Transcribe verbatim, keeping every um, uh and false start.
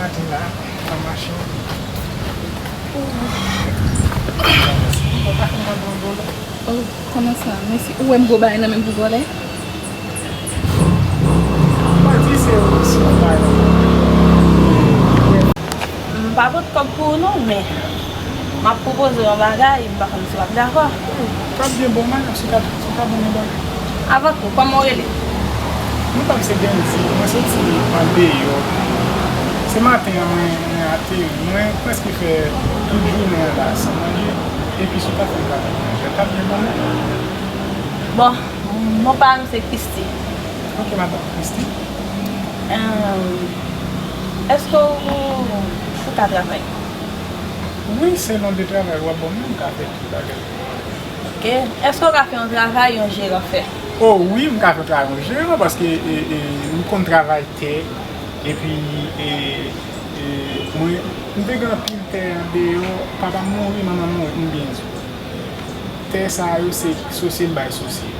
Maten la, nan machin. Oh, kòman sa? Mèsi. Ou wè m gwo bagay nan men m pou vòlè? Mwen di se se yon bagay. M pa pot kòb pou ou non, men m ap pwopoze yon bagay, m pa konn si w ap dakò. Kòb byen bon, madam, si w ta si w ta ban mwen bagay. Avan tou, kòman w rele? Mwen pa m se Denzi, mwen soti andeyò. Se maten an mwen mwen ateri. Mwen prèske fè tout jounen an la san manje. Epi si w ta fè m bagay pou manje, w t ap byen ban mwen. Bon, non pa m se Christy. Ok, madanm Christy. Ahn, èske w, ou ka travay? Wi, selon de travay w ap ban mwen, m ka fè tout bagay. Ok. Èske w ka fè yon travay yon jeran fè? O wi, m ka fè travay yon jeran paske e, e, m konn travay tè. Epi e, e, mwen, m te gen anpil tè andeyò. Papa m mouri, manman m mouri, m byen di w. Tè sa yo se sosye m bay sosye.